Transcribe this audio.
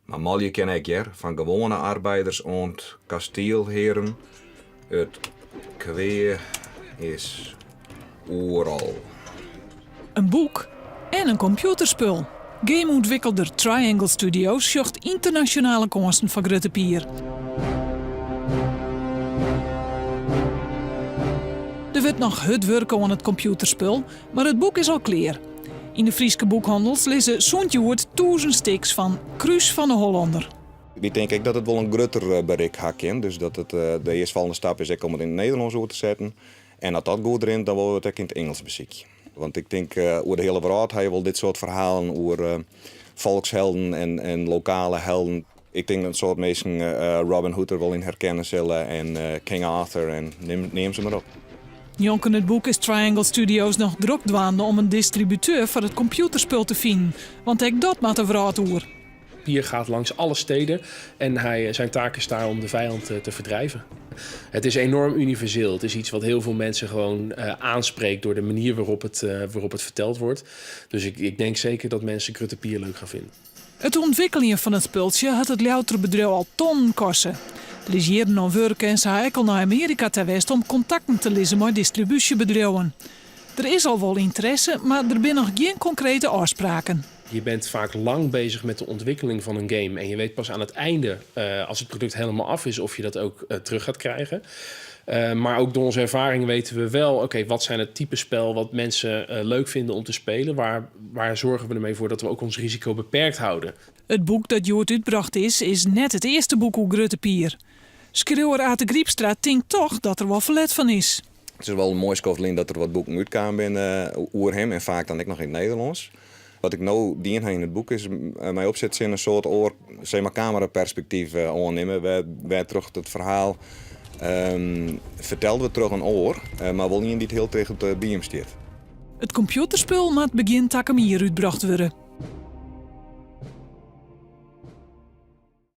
Mar manlju kin ek hear, fan gewoane arbeiders oant kastielhearen, it kwea is oeral. In boek en in kompjûterspul. Gameûntwikkelder Triangle Studios sjocht ynternasjonale kânsen foar Grutte Pier. Der wurdt noch hurd wurke oan it kompjûterspul, mar it boek is al klear. Yn de Fryske boekhannels lizze sûnt hjoed tûzen stiks fan Krús fan de Hollander. Wy tinke ek dat it wol in grutter berik ha kin, dus dat it de earstfolgjende stap is ek om it yn it Nederlânsk oer te setten. En as dat goed rint, dan wolle we it ek yn it Ingelsk besykje. Want ik tink oer de hiele wrâld ha je wol dit soart ferhalen oer folkshelden en lokale helden. Ik tink dat in soad minsken Robin Hood der wol yn herkenne sille en King Arthur en neam se mar op. Njonken it boek is Triangle Studios noch drok dwaande om in distributeur foar it kompjûterspul te finen, want ek dat moat de wrâld oer. Pier gaat langs alle steden en hij, zijn taak is daar om de vijand te verdrijven. Het is enorm universeel. Het is iets wat heel veel mensen gewoon aanspreekt door de manier waarop het, waarop het verteld wordt. Dus ik, ik denk zeker dat mensen Grutte Pier leuk gaan vinden. It ûntwikkeljen fan it spultsje hat it Ljouwerter bedriuw al tonnen koste. Der is jierren oan wurke en se ha ek al nei Amearika ta west om kontakten te lizzen mei distribúsjebedriuwen. Der is al wol ynteresse, mar der binne noch gjin konkrete ôfspraken. Je bent vaak lang bezig met de ontwikkeling van een game en je weet pas aan het einde, als het product helemaal af is, of je dat ook terug gaat krijgen. Maar ook door onze ervaring weten we wel, oké, okay, wat zijn het type spel wat mensen leuk vinden om te spelen? Waar, waar zorgen we ermee voor dat we ook ons risico beperkt houden? It boek dat hjoed útbrocht is, is net it earste boek oer Grutte Pier. Skriuwer Ate Grypstra tinkt toch dat der wol ferlet fan is. It is wol in moai skoft lyn dat der wat boeken útkaam binne oer him en faak dan ek noch yn it Nederlânsk. Wat ik no dien ha yn it boek is mei opsetsin in soart oar sis mar kameraperspektyf oannimme, wêrtroch't it ferhaal ferteld wurdt troch in oar, mar wol ien dy't hiel ticht by him stiet. It kompjûterspul moat begjin takom jier útbrocht wurde.